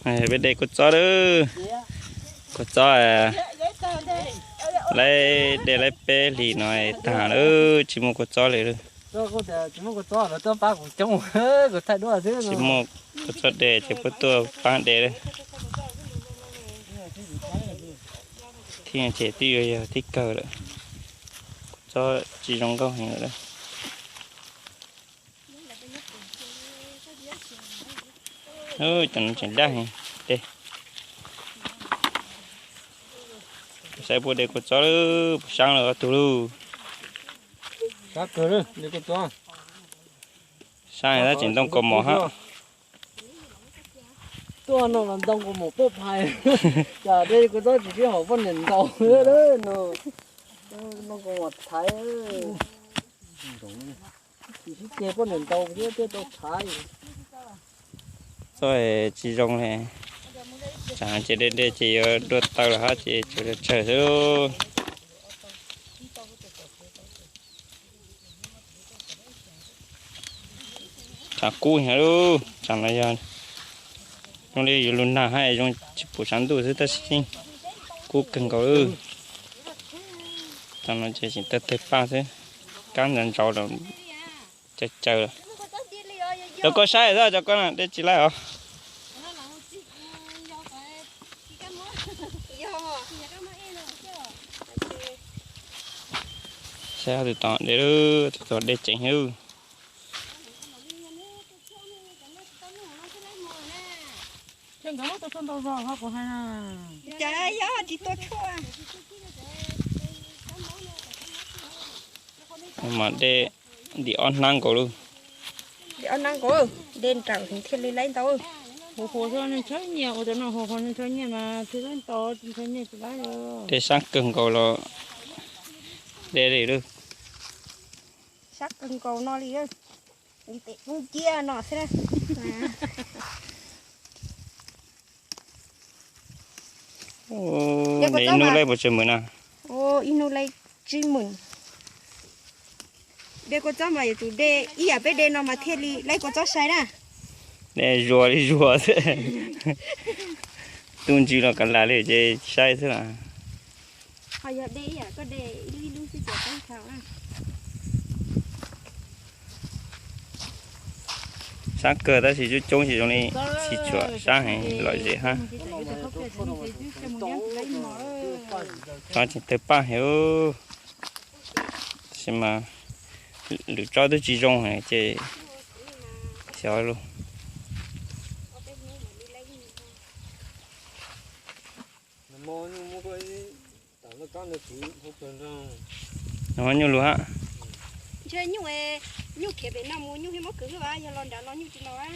Peb de kua txob lawm. Kua txob, laib de laib peb hlis no tag lawm, tsis muaj kua txob li lawm. Tsis muaj kua txob de ces puab tuaj paab de lawm. Thiab ces twb yuav yog tib kawg lawm. Kua txob tsis zoo nkauj heev lawm. Cov no tseem daj heev. De, saib puab de kua txob lawm, puas sab lawm ob tug lauj. Sab tab tseem ntoo kaus mom hab. Tuaj no los ntoo kaus mom poj phais. Cas de kua txob tsis sib haum poj niam ntaus no. Ntoo kaus mom thaiv. Tsis sib ceg poj niam ntaus thiab thiaj tau thaiv. Txob tsis zoo li. Tsam ces de de ces yuav dua taw los hab ces tsuas tsawg xwb. Tshav kub heev lauj, tsam no yog zoo li yuav lug nag hab zoo tsis pum sab ntuj xwb tab sis kub kawg nkaus lawm. Tsam no ces tseem tawg tawg paj xwb, kab ntsaws ntsaws los caws caws lawm. Cov koj saib xwb, cov koj na de tsis laib os. Saib tus tod de, tus tod de tseem heev. Mas de ntim ob hnab nkaus lauj. Ntim ob hnab nkaus, de nrawm thiaj li laib ntau. Huv huv ntshaw nyiaj, ua cov no huv huv ntshaw nyiaj mas thiaj laib ntau, ntshaw nyiaj tsis laib. De sab kawg nkaus los de li lauj. Sab kawg nkaus no li, ntim poob ciab no xwb. Ib hnub laib puas tsawg hwm na? Ib hnub laib tsib hwm. De kua txob mas yuav tsum de ib yam peb de no mas thiaj li laib kua txob sai na. De zuag li zuag xwb. Tub ntsws los kav lam li ces saib xwb las. Ho yog de ib yam koj de ib lub ib lub xwb ces poob tau na. Sab kawg tab sis coob coob ces zoo li tsis tshua sab heev, lom zem hab. Tsob tseem tawg paj heev. Tab sis mas lwm tsob twb tsis zoo ces xyov lauj. Nws muaj nyuj lug hab. Ntshe nyuj, nyuj khiav pem no mus nyuj thiaj muab kwv xwb as, yog los nrad los nyuj tsis los as.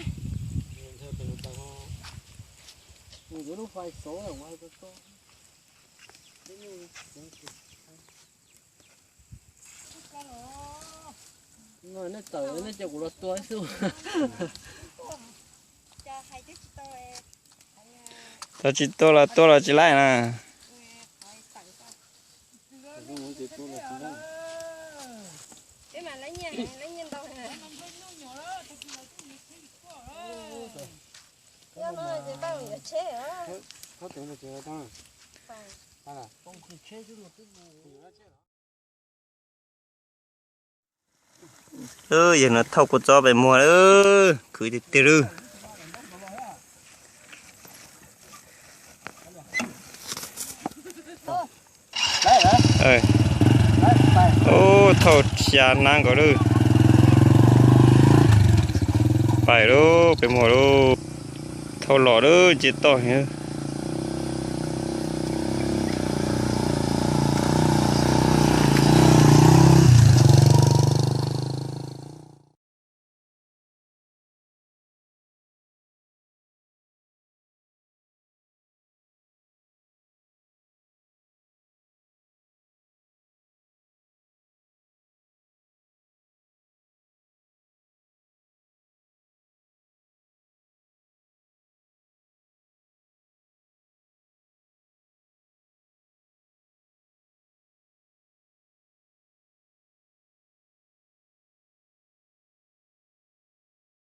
Nej tawm nej cia kuv los tua xwb. Tau tsis tua los tua los tsis laib na. Yawg no thauj kua txob pem muag lawm, khwv tiag tiag lawm. Thauj xya hnab nkaus lawm. Pais lawm, pem muag lawm. Thauj los lawm, nce toj heev.